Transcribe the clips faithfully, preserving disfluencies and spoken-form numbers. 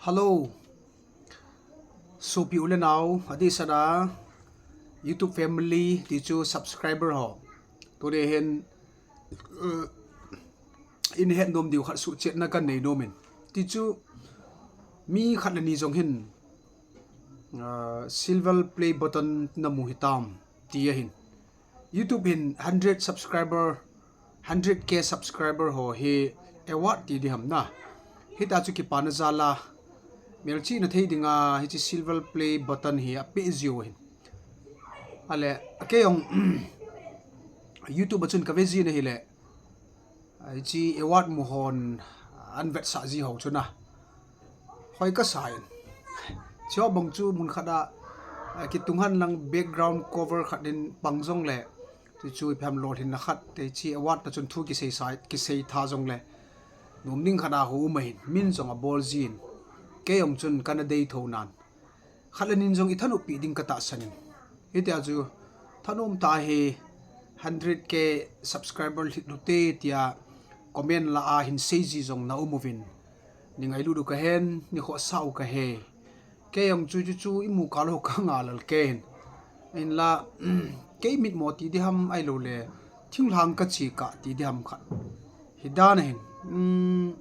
Hello. Sopi u le nau, adeh sah a YouTube family, ti chu subscriber ho. Tuni hin, uh, in het nom diu khat suhchetna kan nei nom in. Ti chu mi khat le ni jong hin, uh, silver play button na mu hitam, ti ahin. YouTube hin hundred subscriber, hundred K subscriber ho hi award ti ding ham na. Hita chu kipana jal a, melchihna thei dinga hiche silver play button hi apeh jiu ahin. Ale, kei jong YouTube a chun kave jin ahile, hiche award mu hon an vetsah ji ho chu na, hoi kasa in. Hiche bang chu mun khat a, eh, kitung hen lang background cover khat in pang jongle, ti chu ipi ham lolhinna khat, hiche award a chun thu kisei sa, kisei tha jongle, nom ding khat a ho um ahin, min jong abol jin. Kei jong chun kana dei tho nan, khat le ni jong i thanop pi ding ka tahsan in. Hitia chu thanom tah hi hundred K subscriber lhit ute tia comment lah a hin sei ji jong na um uvin. Nei ngailut u kahen, nei khohsah u kahe. Kei jong chu chu chu imu kah lou ka ngah lal kei hin. Hinla, kei mitmo ti ding ham ahilou le, thinglhang ka chi kah ti ding ham khat hi dan ahin. Um,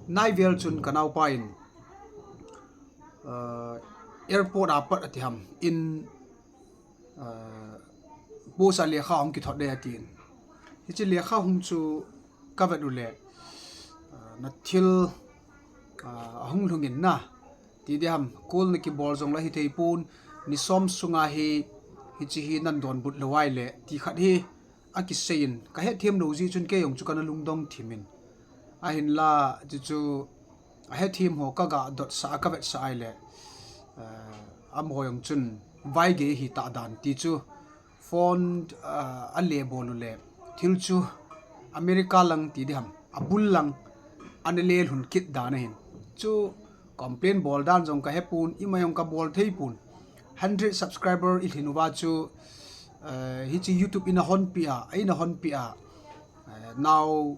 nai vel chun ka naopa in, uh, airport a pat ati ham in, uh, post a lekha hung kithot ding atin. Hiche lekha hung chu ka vet u le, uh, na thil, uh, ahung lhung in na, ti ding ham, call na kibol jong la hithei pon, ni som sunga hi, hiche hi nan donbut lou ahile, ti khat hi akisei in, ka hethem lou jeh chun kei jong chu kana lungdong thim in. Ahinla, chu chu, ahethem ho ka gah dotsah, ka vetsah ahile, eh, amaho jong chun vaigei ahi tah dan ti chu, phone, eh, ale bol u le, thil chu America lang ti ding ham, abul lang ana le lhun kit dan ahin. Chu complain bol dan jong ka hepon, ima jong ka bol thei pon. Hundred subscriber i lhin uva chu, eh, hiche YouTube in ahon pi a, in ahon pi a, eh, nao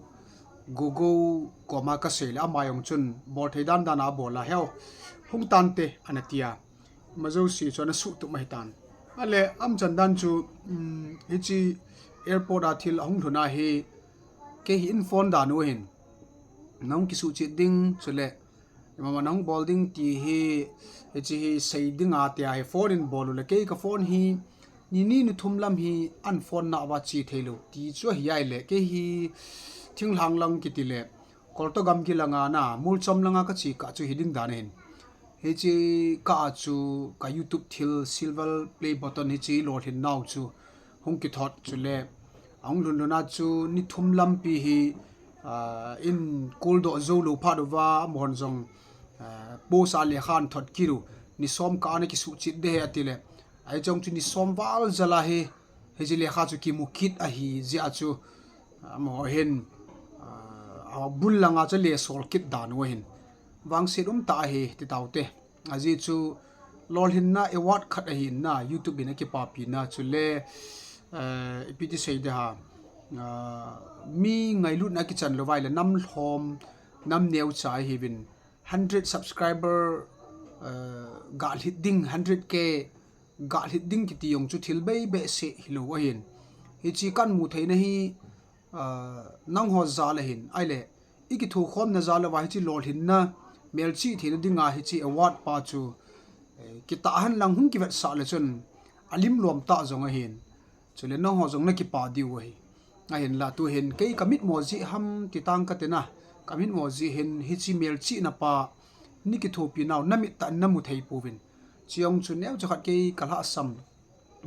Google koma ka sei le ama jong chun bol thei dan dan a bol a heu. Hung tante ana tia. Ama jouse chu ana suhtup ahitan. Ale, amachan dan chu, um, hiche airport a thil ahung lhun a hi, kei hi in phone dan u ahin. Nahung kisuhchet ding, chule, mama nahung bol ding ti hi, hiche hi sei ding a tia hi phone in bol u le, kei ka phone hi, ni ni ni thum lam hi an phone na uva che thei lou. Ti chu ahi ahile, kei hi thinglhang lang kiti le, Kolto gamgi langa na, Mulchom langa ka che kah chu hi ding dan ahin. Hiche kah a chu ka YouTube thil silver play button hiche lolhin nau chu hung kithot chule, ahung lhun lhun a chu ni thum lampi hi, ah, in call doh jou lou phat uva, amahon jong, ah, post a lekha an thot kit u, ni som kah a na kisuhchet ding ahi ati le, ahi chong chu ni som val jal a hi, hiche lekha chu kimu kit ahi jeh a chu, amaho hin, ah, abul langa chu ale sol kit dan u ahin. Vangset um tah ahi ti taute. Ajeh chu lolhinna award khat ahin na, YouTube in akipapi na chule, eh, ipi ti sei ding ham, ah, mi ngailutna kichan lou vai le nam lhom, nam neocha ahiuvin. Hundred subscriber, eh, gah lhit ding, hundred K gah lhit ding kiti jong chu thil bei behseh hilou ahin. Hiche kan mu theina hi, ah, nangho jal ahin, ahile, i kithokhomna jal uva hiche lolhinna, melchih theina dinga hiche award pa chu, eh, kitah hen lang hung kivetsah le chun, alim lom tah jong ahin. Chule nangho jong na kipah diu ahi. Ahinla tuhin kei ka mitmo jeh ham ti tang kate na, ka mitmo jeh hin hiche melchihna pa, nei kithopi nau, na mit tah in na mu thei pouvin. Chujong chu neocha khat kei ka lhahsam,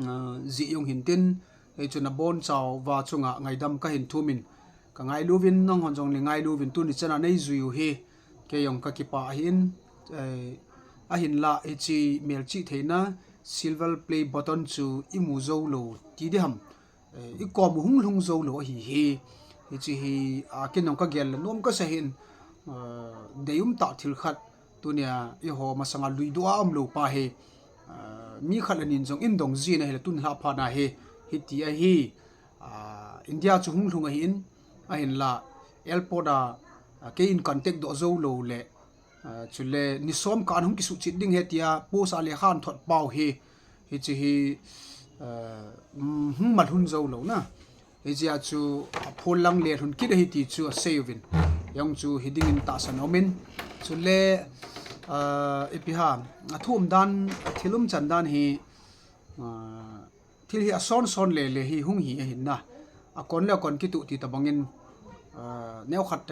ah, jeh jong hin tin, hichu na bonchauva chunga ngaidam ka hin thum in, ka ngailu uvin, nanghon jong nei ngailu uvin, tuni chan a nei jui u hi, kei jong ka kipah ahin, eh, ahinla hiche melchih theina, silver play button chu i mu jou lou, ti ding ham. Eh, i kom u hung lhung jou lou ahi hi. Hiche hi, ah, ken jong ka gel le nom kasa hin, ah, deium tah thil khat. Tunia eiho masanga luidoh a umlou pa hi, ah, mi khat le ni in jong in dong jin ahile tun lhah phat na hi, hiti ahi, ah, India chu hung lhung ahin, ahinla airport a, ah, kei in contact doh jou lou le, Chule ni som kah a hung kisuhchet ding ahi tia post a lekha athot pau hi, hiche hi hung malhun jou lou na. Hiche a chu aphol lang le lhun kit ahi ti chu asei uvin, jong chu hiding in tahsan aumin. Chule ipi ham, athu umdan, thil umchan dan hi thil hi asonson lele hi hung hi ahin na. Akon le akon kituh ti tobangin, neokhat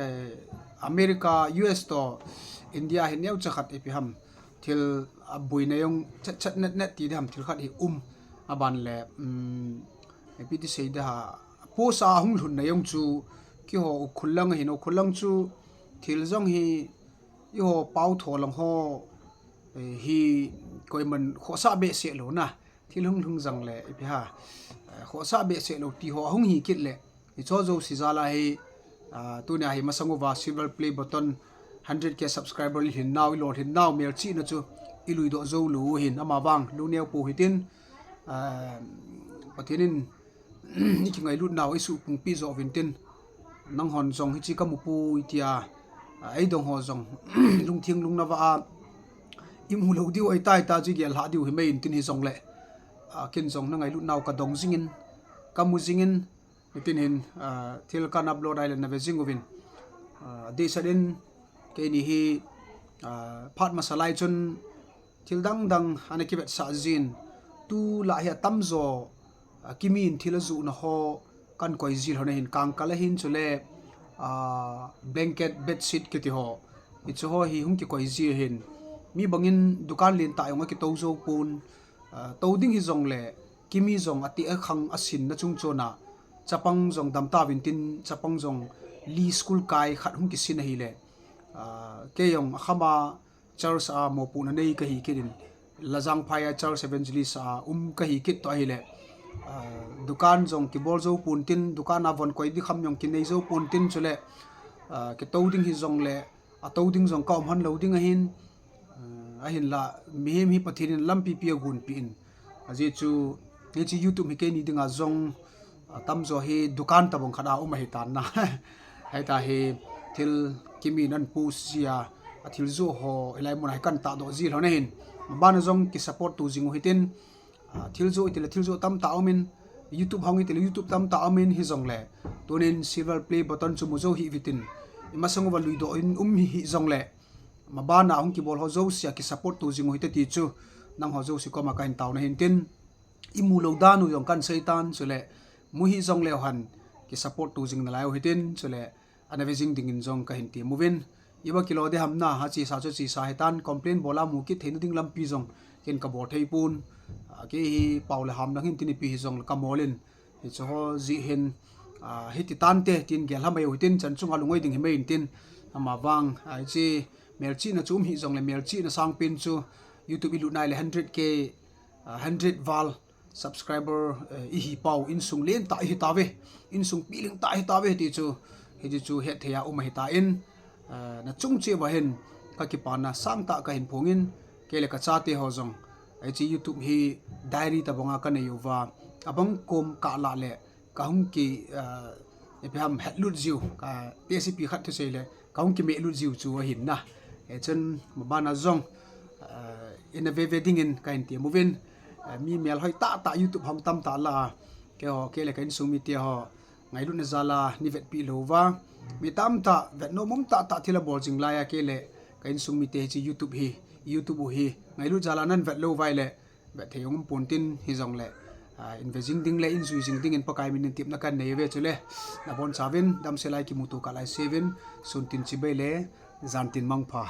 America, U S toh India hi neocha khat ipi ham, thil aboina jong chetchet netnet ti diham, thil khat hi um. Aban le ipi ti sei diham, post a hung lhunna jong chu keiho Ukhrul lang ahin, Ukhrul lang chu thil jong hi eiho pao tho lang ho hi koiman khohsah behseh lou na. Thil hung lhung jongle ipi ham, khohsah behseh lou ti ho ahung hi kit le, hicheho jouse jal a hi, tunia hi masang uva silver play button, hundred K subscriber ilhin nau, ilolhin nau melchihna chu iluidoh jou lou u ahin, amavang lungneo pou hitin, Pathen in ikingailutnau eisuhpungpi joh uvin tin, nanghon jong hiche kamupoi tia eidong ho jong lungtheng lungnava a imu lou diu ahitai ta chu igel lhah diu himai intin, hijongle ken jong nangailutnau kadong jingin, kamu jingin, hitin hin thil ka upload ahile nave jing uvin, deisah in keini hi phat masa lai chun thil dangdang ana kivetsah jin, tulai hi atamjo kimi in thil ajohna ho kahin koi jil lhon ahin, kangkal ahin chule blanket, bedsheet kiti ho, hicheho hi hung kikoi ji ahin. Mi bangin dukan lentah jong akitou jou pon, tou ding hijongle kimi jong ati akhang asinna chungchon a chapang jong damtauvin tin, chapang jong li school kai khat hung kisin ahile, kei jong akhama church a mopohna nei kahi kit in, Lajangphai a church evangelist a um kahi kit toh ahile, dukan jong kibol jou pon tin, dukan a von koi dikham jong kinei jou pon tin, chule kitou ding hijongle atou ding jong kaum lhon lou ding ahin, ahinla mihem hi Pathen in lampi pi agonpeh in, ajeh chu hiche YouTube hi keini dinga jong atamjo hi dukan tobang khat a um ahitan na. Hita hi thil kimi in ana post ji a, athil joh ho hilai muna hi kahin tahdoh ji lhon ahin, mabana jong kisupport to jing u hitin, thil joh itile thil joh tamtah aumin, YouTube hung itile YouTube tamtah aumin, hijongle tunin silver play button chu mu jou hih uvitin, imasang uva luidoh in um hih jongle mabana hung kibol ho jouse a kisupport to jing u hite ti chu nangho jouse koma kahin taona hintin, imu lou dan u jong kahin seitan, chule mu hih jongleu hen kisupport to jing nalai u hitin, chule ana ve jing dingin jong kahin temuvin, iva kilo diham na, achesa chu chesa hitan, complain bol a mu kit theina ding lampi jong ken kabol thei pon, kei hi pao le ham dang hin tin ipi hijongle kamol in, hicheho jeh hin hiti tante tin gel lhamai u hitin, chan chunga lungoi ding himai intin, amavang hiche melchihna chu um hih jongle melchihna sangpen chu YouTube ilut nai le hundred K, hundred val subscriber ihi pau, insung lentah ihi tauve, insung pilingtah ihi tauve ti chu, hiche chu hetthei a um ahitan, nachung cheh uva hin kakipana sangtah kahin phongin, kei le kachate ho jong hiche YouTube hi diary tobanga kanei uva, abang kom kalah le kahung ki, ipi ham, hetlut jiu, katehsepi khat thusei le kahung kimehlut jiu chu ahin na. Hichun mabana jong ina veve dingin kahin temuvin, mi melhoi tahtah YouTube hung tamtah lah a, keiho, kei le ka insung mite ho ngailutna jal a nei vetpeh louva, mi tamtah vetnom um tahtah thil abol jing lai a, kei le ka insung mite hiche YouTube hi, YouTube u hi ngailut jal a nahin vet lou uva ahile, vetthei um pon tin, hijongle in ve jing ding le in jui jing dingin Pakai min in tepna kahin nei uve, chule nabonchauvin damsel a kimuto kah lai seuvin, sun tin chibai le jan tin mangpha.